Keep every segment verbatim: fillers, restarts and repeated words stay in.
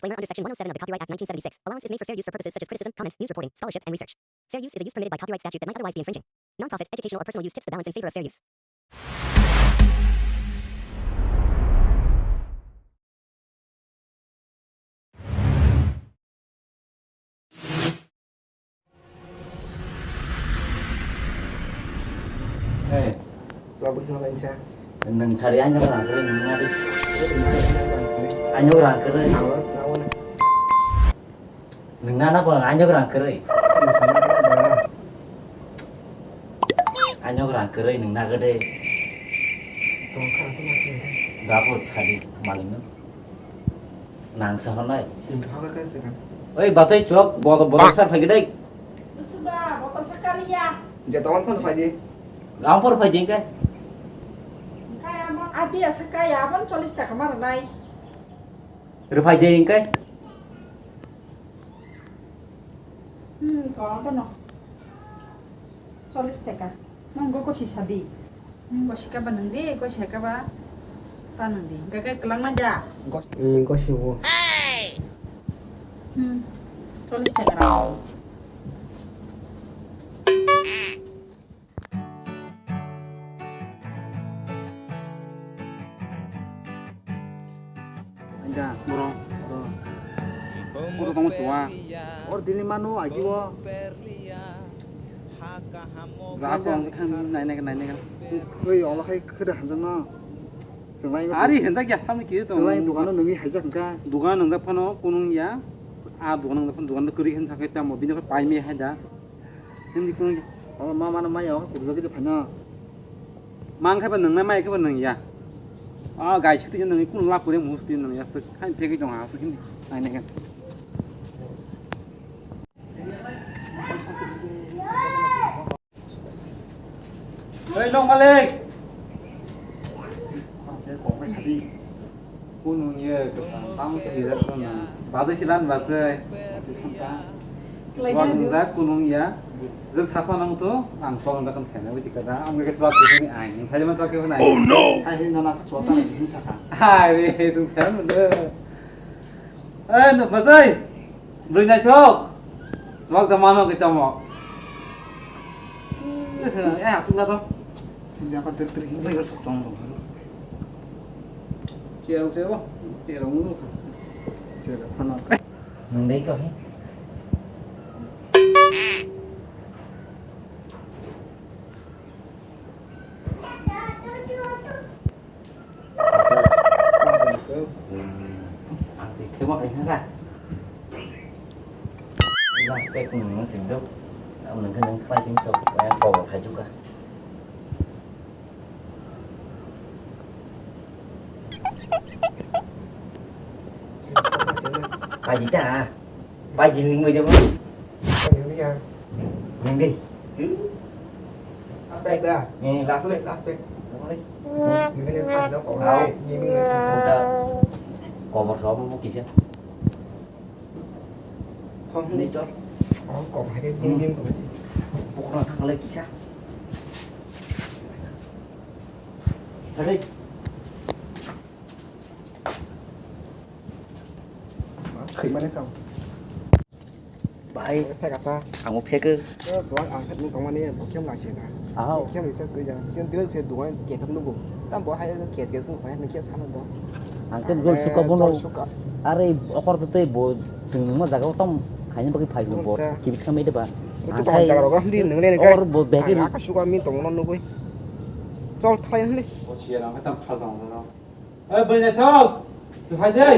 Disclaimer under Section one oh seven of the Copyright Act nineteen seventy-six. Allowance is made for fair use for purposes such as criticism, comment, news reporting, scholarship, and research. Fair use is a use permitted by copyright statute that might otherwise be infringing. Non-profit, educational, or personal use tips the balance in favor of fair use. Hey. Bagus na lain siya. Nung sari anyok rang kere nung nadi. Anyok rang kere. Awa, awa na. Nung nana ko anyok rang kere. Anyok rang kere nung na gede. Tong kha ko na. Dapo sadi maling no. Nang sa honai. Tong kha ka se ka. Oi, basai chok, botol, botol sar phai gede. Suba, botol sakariya. Jatawang phone phai di. Ang phone phai di kai. Kai amo adi asa kai abon chollish taka mar nai. Rwphai de hingke? Hmm, kono tono. Chollish taka. Nang go kosi sadi. Hmm, go sika ba nang de, go sika ba ta nang de. Hingke ke kelang ma ja. Go, hmm, go si wo. Hmm, chollish taka rang. Anja, bro. Bro. Bro tong chua. Or dili mano agi bo. Ga ko ang thang nai nai nai nai. Oi, ola khai khada hanjang no. Ari henjak ya samni kiri tong. Chwlai dogano nungwi haijak hwnkha. Dogan nungjak phano kunung ya. A dogan nungjak phano dogan kwrwi hwn sakai tamo bini khe pai me hai da. Hindi kunung ya. O ma mano maya o kurjak de phano. Mang khe ba nungnai mai khe ba nung ya. A gai siti nung kun la kure musti nung ya sik hai phegi jong ha sik hindi. Ai ne. Hei, nok malik. Ang khe kok bai sadi. Kunung ye, tang tang se hira kunung. Bazai silan bazai. Bazai thangka. Wa nungjak kunung ya. Jek sapa nang to, ang sok nang kan thene wi kada. Ang ke swak ke ni ai. Thai man swak ke ni ai. Oh no. Hai, hai, nana swak ta ni saka. Hai, re, tung thene mun de. Eh, no, bazai. Bwrwi naithok. Swak da mano khe tamo. Eh, aswk da to. Hindi apa trik trik ini. Ini sok tong tong. Cia, cia, cia, cia, cia. Nung dei ko he. Ang twi phema kaiha ka. Last pack nung sing dok. Ang nung khe nung khlai sing sok, eh, cover khai juka. Pai di ta. Pai di ning bai de mo. Pai di ya. Ning dei. Tu. Last pack da. Ni last pack, last pack. Ni ni pa da ko. Au. Ni ni ni. Kobor sobo mo kisa. Thom ni chor. Oh, kobor hai ni ni ko si. Pokra thang le kisa. Tadi. Khimane kau. Bai. Phek apa? Ang phek. Suang ang phek nung tongmani bokhem lasi na. Aho. Bokhem isa koi ja. Kin dil se duan ke phek nugo. Tam bo hai ke ke nung phai nung ke sama do. Ang ke jol suka bono. Jol suka. Are okor te bo jeng nung ma jaga tam khaini bagi phai bo. Kibis kami de ba. Itu kau jaga roga hindi nung le ne. Okor bo bagi. Ang ka suka min tongmani nugoi. Chol thai hindi. O siya lang tam phal tong. Oi, bwrwi naithok, tu phai de.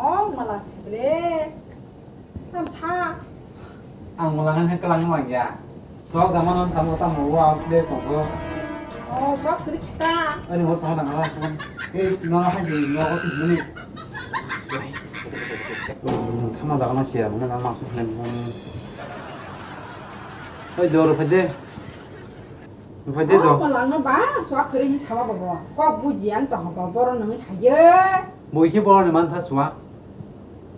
Oh, mala sible. Tam sa. Ang mala nang hai klang lang ya. Sok da manon samo tam mo wa ang sile tong ko. Oh, sok kri kita. Ani hor tong nang la. Ei, no ha ji, no ko ti ni. Thama da kana siya, mana ma su nem. Oi, dor phai de. Nuphai de do. Oh, malangno ba, suak kwrwi hinwi saba bobo. Kok buji ang tongo bo, boro nungwi haye. Bo ikhe boro ni mantha suak.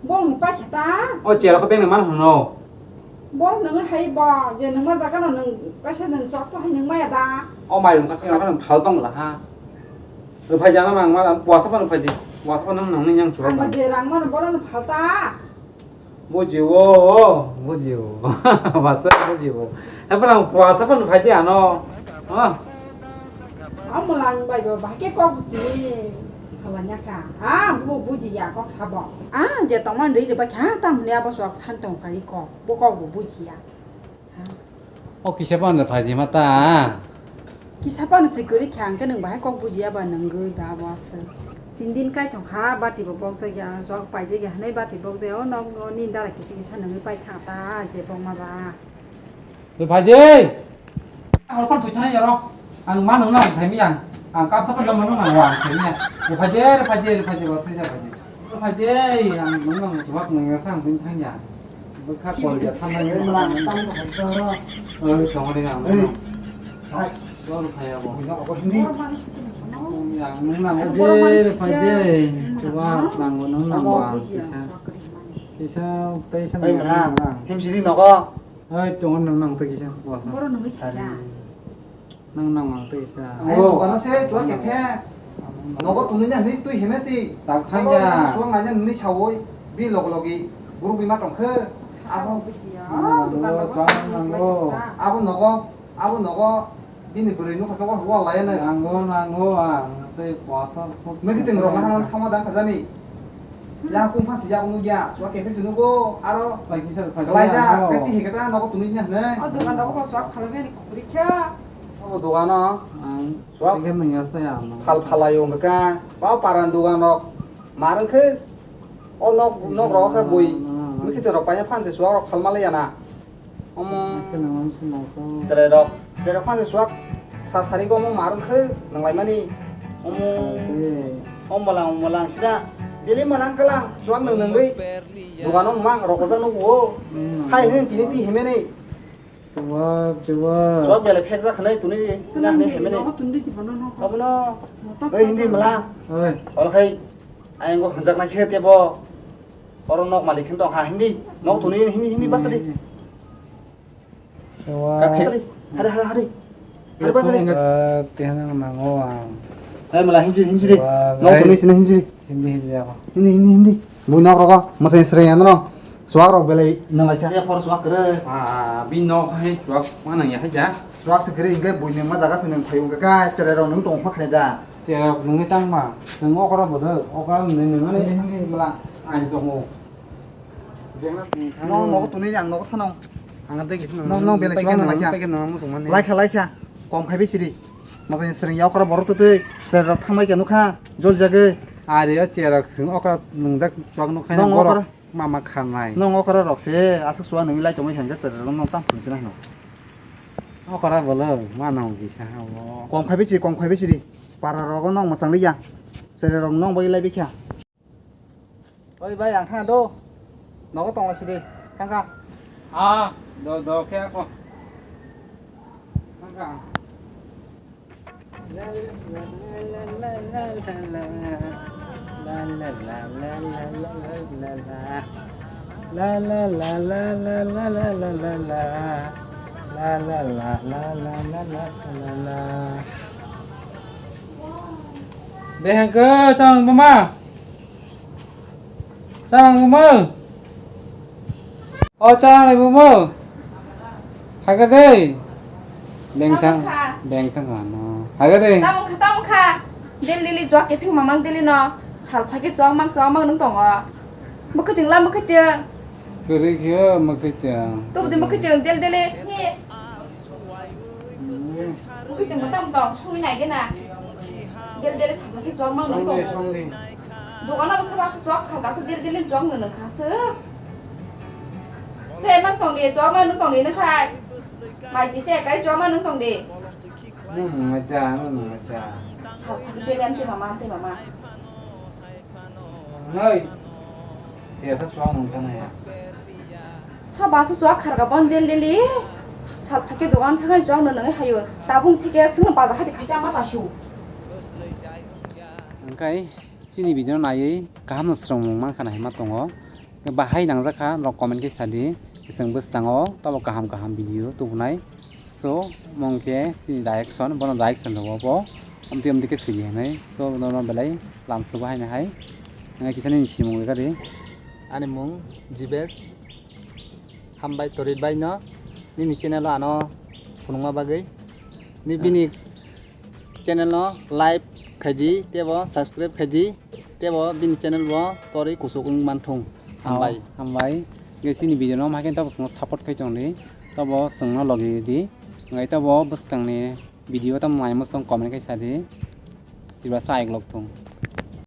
Bo nungwi pa kheta. O chera ko beng ni man hwno. Boro nungwi hai bo, je nungma jaga no nung kaisa nung suak to hai nung maya da. O mai rung kaisa nung phal tong la ha. Nuphai jana mang ma puasa pa nuphai di. Kuasa phano nangni yang chubak. Ang je rang mano bono phalta. Bujiwo, bujiwo. Masa bujiwo. Apa nang kuasa phano phaidi ano. Ah. Amo lang bai bo bahai khe kok butini. Halanya ka. Ah, bu bujiya kok sabo. Ah, je tongman ri ri ba kha tam ne abo sok san tong kai kok. Bo kok bo bujiya. O kisa phano phaidi ma ta. Kisa phano se kwrwi kha, hwnkhe nwng bahai kok bujiya ba nwng gwi ba bo aswk. Tin din kai thong kha, bati bo bokjak ya, sok paijak ya hwnwi bati bokjak ya, o nok no nini dara kisa kisa nwngwi pai kha ta, je bokma ba. Re phaidi. Hor phano thangna yaro. Ang ma nwng nang thai mi yang. Ang kapsa phano nwng nang ang thai mi yang. Re phaidi, re phaidi, re phaidi, bo se ja phaidi. Phaidi, ang nwng nang chubak nwng ya sang tin thang ya. Bwkha kol ya thang ya. Oi, tong de ang. Oi. Hai. Bor phaya bo. Oi, no, oi, hindi. Ya, nwng nang phaidi, phaidi. Chubak nang bo nwng nang bo ang kisa. Kisa, tai sa. Oi, nwng mala. Nang. Him sidi nogo. Oi, tong nwng nang to kisa. Bo sa. Boro nwng kisa. Nang nang mang twi sa. Ai, oh, dogano se chua kephe. Nogo tunui na hwnwi twi heme si. Tak thang ya. Suang laina nini sawi. Bi log logi. Guru bima tongkhe. Abo. Nango, chang nango. Abo nogo. Abo nogo. Bini bwrwi nukha nogo hua laina. Nango, nango, ang tei kuasa. Mekhe ting rok laha thama dang khajani. Ya kung phan sijak nukya, chua kephe se nugo, aro. Pai kisa pai kisa. Kalaijak, keti hikhe ta nogo tunui nya hwnwi. O dogan rok bo chua khalai bini khuri kha. O dogano. Ang chua khe nang yasta ya. Phal phalai wng kha, ba paran dogan rok. Mar wng khe, o nok, nok rok khe bui. Mikhi rok paina phan se chua rok phal malai ya na. Omo. Chwrai rok, chwrai rok phano suak sa sari go omo mar wngkhe nanglaimani. Omo. Omo lang, omo lang sida. Daily malang kalang suak nang nangwi. Dogano mang rok ojak nugo. Hai hini tini ti himeni. Chuwak, chuwak. Suak belai phek jak khanai tuni. Tini himeni. Omono. Oi hindi malang. Oi. Ol khai. Ayang go hanjak nai khe tebo. Oro nok malik khe tong ha hindi. Nok tuni hindi, hindi basa di. Ewa. Kak khe. Hari, hari, hari. Hari basa di. Ewa, tihan yang nango ang. Hai mala hindi, hindi di. Ewa, nok tuni sini hindi. Hindi, hindi apa? Hindi, hindi, hindi. Bui nok rogo, masai sere yang no. Suak rok belai nang lai kha. Ya por suak kere. Ah, bi nok hai suak mana ya haja. Suak se kere ingke bui nang ma jaga se nang phayu ka, chere rok nang tong phak khe da. Chere rok nang tang ma. Nang okra bodo, okra nang nang ani. Hindi, hindi mala. Ani tongo. Nong nogo tuni ang nogo thanong. Ang tei kisa nong, nong belai tei chuang kisa nong, laikha. Tei kisa nong musung mani. Laikha, laikha. Kom khai bisiri. Masai sering yaw kara borok tei tei. Serok thamai kanu kha. Jol jage. Ari o cherok sing okra nungjak chuak nukha. Nong borok okra. Mama khanai. Nong okra rok se asuk suwa nungi lai tongoi hangke serok nong tam phunchina hino. Okra bolo ma nong kisa habo. Kom khai bisiri, kom khai bisiri. Para rogo nong masang liya. Serok nong bai lai bikha. Oi bai, ang thang do. Nogo tong lai sidi. Thang kha. Ah, do, do khe ako. Thang kha. Behengke chang mama. Chang mo. O chang ni mo. Haga dei. Bengthang, bengthang ano. Haga dei. Tamung kha, tamung kha. Del dili jok ke phing mamang dili no. Sal phai ke jok mang jok mang nung tongo. Mukhe ting la mukhe ting. Kiri khe mukhe ting. Tub di mukhe ting del dili. Bukitwng mwtang tong songwi nai gena. Del del sakha khe chwk mang nung tongo. Songdi, songdi. Dogano bwsa bwsa chwk kha kasa del del chwk nung nung kha se. Che mang tong de chwk mang nung tong de nang khai. Mai ti che kai chwk mang nung tong de. Nung nung cha, nung nung cha. Chwk kha del am te mama, am te mama. Noi. Tiyasa suang nung tana ya. Sa basa suak kharga bon del deli. Sal phake dogan thangai jong no nang hayo. Tabung thike sung baja hadi khaja ma sa shu. Angkai chini video naiwi kaham no srong mung man khana hima tongo. Bahai nangjakha rok comment khe sadi. Kisang bwskango tabo kaham kaham video tubunai. So, mong khe chini direction, bono direction rwgo bo. Amtwi amtwi khe sidi hinwi. So, bono belai lamsogo haino hai. Nang kisa nini simung lekha di. Ani mung Jibesh. Hambai Torit bai no nini channel o ano phunukma bagwi. Ni bini channel no like khaidi, tebo subscribe khaidi, tebo bini channel bo torwi kusuk wng manthung. Hambai. Hambai. Ge sini video no makin tabo sung support khai tong di. Tabo sung no logi di. Ngai tabo bwskang ni video tamo mai mo song comment khai sa di. Siba sa ek lok thung.